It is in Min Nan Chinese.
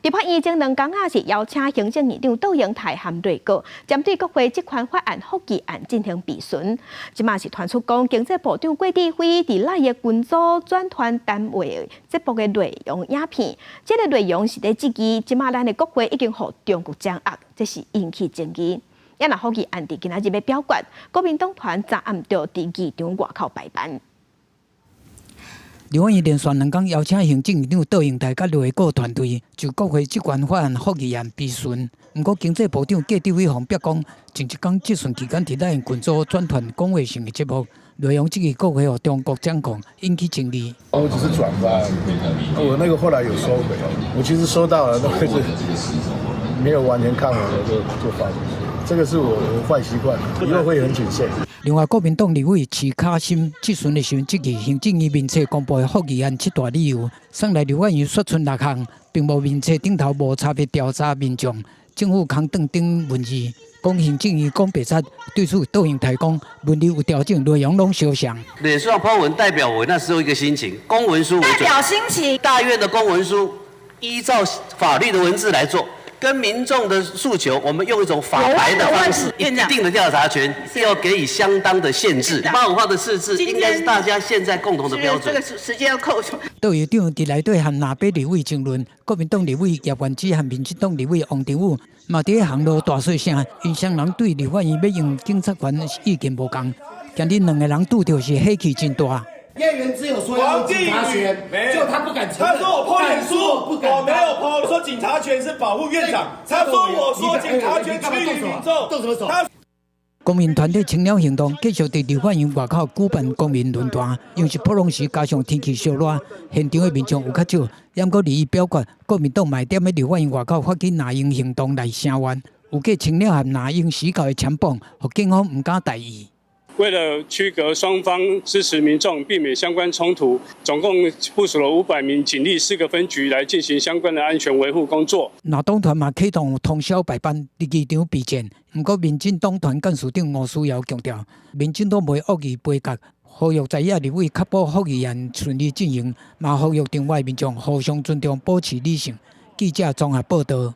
立法院前兩工仔是邀請行政院長卓榮泰和內閣，針對國會職權法案覆議案進行備詢。這馬是傳出講，經濟部長郭智輝佇內的群組轉傳談話節目的內容影片，這個內容是咧質疑，這馬咱的國會已經予中國掌握，這是引起爭議。也若覆議案佇今仔日欲表決，國民黨團昨暗就佇議場外口排班。立法院連續兩工邀請行政院長卓榮泰佮內閣團隊就國會職權法案覆議案備詢。毋過經濟部長郭智輝予逼講，前一工質詢期間佇咱群組轉傳講話性的節目，內容質疑國會予中國掌控，引起爭議。我只是轉發，我那個後來有收回。我其實收到了，但是沒有完全看完我就發出去。這個是我壞習慣，以後會很謹慎。另外，國民黨立委徐巧芯質詢的時陣，質疑行政院面冊公布的覆議案七大理由，送來立法院說出六項，並無面冊頂頭無差別調查民眾、政府空轉等文字，講行政院講白賊，對此卓榮泰講文字有調整，內容攏相像。臉書上 po 文代表我那時候一個心情，公文書為準。代表心情。大院的公文書依照法律的文字來做。跟民眾的訴求，我們用一種法白的方式，一定的調查權要給予相當的限制。85號的釋字應該是大家現在共同的標準。這個時間要扣除。杜會長佇內底和藍白立委爭論，國民黨立委葉元之和民進黨立委王定宇嘛佇咧行路大細聲，𪜶雙人對立法院欲用警察權意見無仝，今日兩個人拄著是火氣真大。葉元之有說要警察權，就他不敢承認。他說我 po 臉書，我沒有 po，說警察權是保護院長。他說我說警察權趨於民眾。動什麼手？公民團體青鳥行動繼續佇立法院外口舉辦公民論壇，因為是普攏時加上天氣燒熱，現場的民眾有較少。毋過擬議表決，國民黨嘛踮咧立法院外口發起藍鷹行動來聲援，有過青鳥和藍鷹死狗的攕綁，予警方毋敢大意。為了區隔雙方支持民眾，避免相關衝突，總共部署了500名警力，四個分局來進行相關的安全維護工作。藍黨團嘛啟動通宵排班，佇議場備戰。毋過民進黨團幹事長吳思瑤強調，民進黨袂惡意杯葛，呼籲在野立委確保覆議案順利進行，嘛呼籲場外民眾互相尊重，保持理性。記者綜合報道。